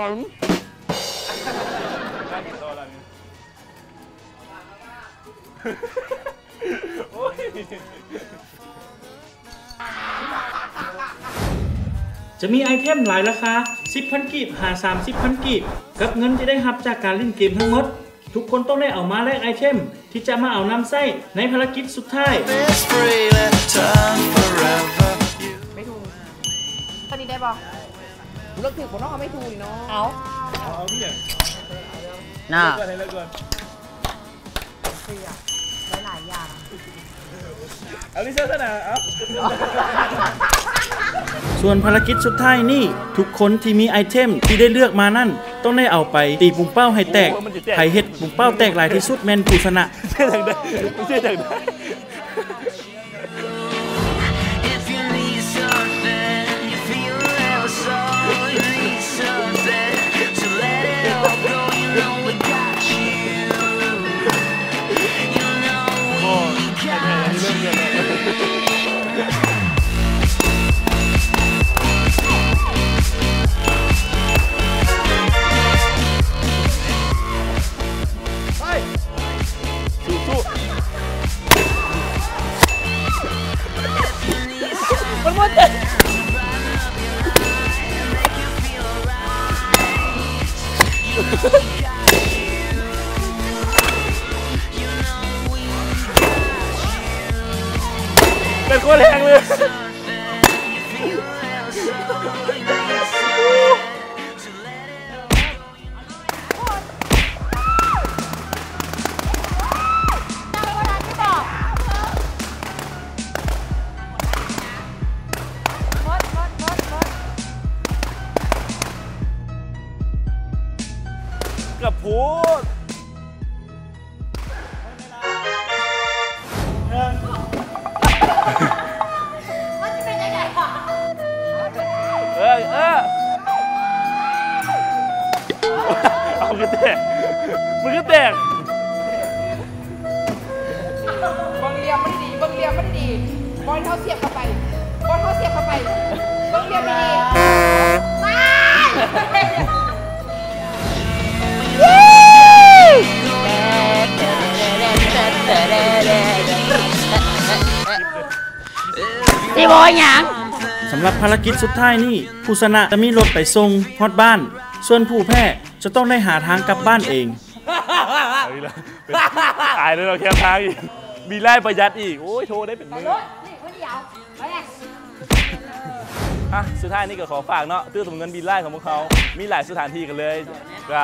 ານ. ຈະມີໄອເທັມຫຼາຍລາຄາ ສິບພັນກີບ ຫາ ສາມສິບພັນກີບ ກັບເງິນທີ່ໄດ້ຮັບຈາກການຫຼິ້ນເກມທັງໝົດ. ທຸກຄົນຕ້ອງໄດ້ເອົາມາແລກໄອເທັມທີ່ຈະມາເອົານຳໃຊ້ໃນພາລະກິດສຸດທ້າຍ. It's free, let's turn forever. ໄປທຸງ ຕອນນີ້ໄດ້ບໍ່? ເລືອກຖືກບໍ່ເນາະ? ເອົາໄປທຸງນີ້ເນາະ. ເອົາ ເອົາເອົາເອົາ ນີ້ແຫຼະ ໜ້າ ເລືອກກ່ອນ ເລືອກກ່ອນ. ເສື້ອ ຫຼາຍໆຢ່າງ ເອົາລິຊາຊະນະ ເອົາ. ສ່ວນພາລະກິດສຸດທ້າຍນີ້ ທຸກຄົນທີ່ມີໄອເທັມທີ່ໄດ້ເລືອກມານັ້ນ ຕ້ອງໄດ້ເອົາໄປຕີປຸງເປົ້າໃຫ້ແຕກ. ໂອ້ ມັນຈະແຕກ ໃຜເຮັດປຸງເປົ້າແຕກຫຼາຍທີ່ສຸດແມ່ນຜູ້ຊະນະ. If you need something, you feel a little soul, you need something to let it all go, you know we got you. You know we got you. ໄປ ສູ້ໆ ມັນໝົດເລີຍ ເປັນຄົນແຮງເລີຍ. ກະໂພດ. ມັນຊິເປັນຈັ່ງໃດວະ? ເອີ ເອີ ເອົາ ຄືແຕກ ມັນຄືແຕກ. ເບິ່ງຫຼ່ຽມມັນດີໆ ເບິ່ງຫຼ່ຽມມັນດີໆ ບ່ອນເຮົາສຽບເຂົ້າໄປ ບ່ອນເຮົາສຽບເຂົ້າໄປ ເບິ່ງຫຼ່ຽມດີໆ ໄປ. ຊິບໍ່ຫຍັງ. ສຳລັບພາລະກິດສຸດທ້າຍນີ້ ຜູ້ຊະນະຈະມີລົດໄປສົ່ງຮອດບ້ານ, ສ່ວນຜູ້ແພ້ຈະຕ້ອງໄດ້ຫາທາງກັບບ້ານເອງ. ເອົາອີກແລ້ວ ຕາຍແລ້ວເນາະ ແຄມທາງອີກ ມີລາຍປະຢັດອີກ ໂອ້ຍ ໂທໄດ້ເປັນມື້. ອ່ະ ສຸດທ້າຍນີ້ກໍຂໍຝາກເນາະ ຕູ້ເຕີມເງິນບີນລາຍຂອງພວກເຮົາ ມີຫຼາຍສະຖານທີ່ກັນເລີຍ ກໍ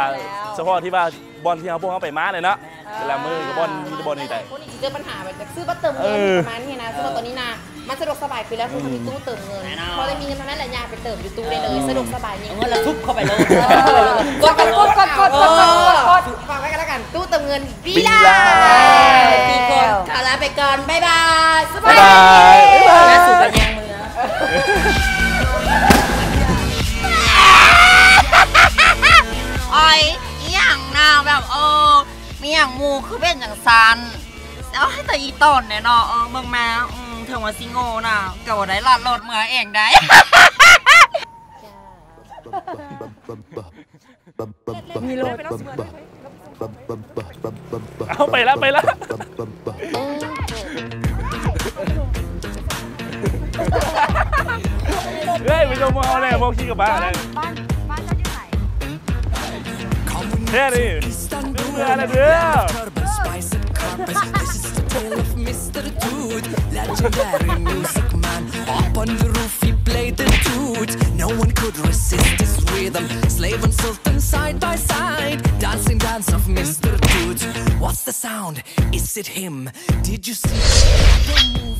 ສະເພາະທີ່ວ່າບ່ອນທີ່ເຮົາ ພວກເຮົາໄປມາເລີຍເນາະ ແຕ່ລະມື້ກໍບ່ອນ ມີແຕ່ບ່ອນນີ້ແຫຼະ. ພວກນີ້ຊິເຈີບັນຫາແບບຈະຊື້ບັດເຕີມເງິນ ເອີ ປະມານນີ້ນະ ສຳລັບຕອນນີ້ນະ ມັນສະດວກສະບາຍຂຶ້ນແລ້ວ ຄືເຮົາມີຕູ້ເຕີມເງິນ ແນ່ນອນ ພໍໄດ້ມີເງິນເທົ່ານັ້ນແຫຼະ ຍ່າງໄປເຕີມຢູ່ຕູ້ໄດ້ເລີຍ ອືມ ສະດວກສະບາຍຍິ່ງ ເອົາເງິນລະທຸບເຂົ້າໄປໂລດ ເອີ ກົດ ກົດ ກົດ ເອີ ຝາກໄວ້ກັນລະກັນ ຕູ້ເຕີມເງິນ ບີນລາຍ ສີ່ຄົນ ຂໍລາໄປກ່ອນ ບາຍບາຍ ສະບາຍດີ ບາຍບາຍ ລາສູ່ກັນຍ່າງເມືອ ໂອ້ຍ ອີ່ຫຍັງນະ ແບບ ເອີ ມີຫຍັງໝູ່ຄືເປັນຈັ່ງຊັ້ນ ໂອ້ຍ ແຕ່ອີ່ຕອນແດ່ເນາະ ເອີ ເບິ່ງມາ ອືມ ເຖິງວ່າຊິໂງ່ນະ ກໍບໍ່ໄດ້ລັດລົດເມືອເອງໃດ. ມີລົດ ເອົາ ໄປລະ ໄປລະ ເຮີ້ຍ ໄປຊົມພວກເຮົາແດ່ ພວກຂີ່ກະບະແດ່ ບ້ານ ບ້ານເຈົ້າຢູ່ໃສ? ແທ້ນີ້ ເມືອລະເດີ. This is the tale of Mister Toot, legendary music man. Up on the roof, he played the toot. No one could resist this rhythm. Slave and sultan side by side. Dancing dance of Mister Toot. What's the sound? Is it him? Did you see the move?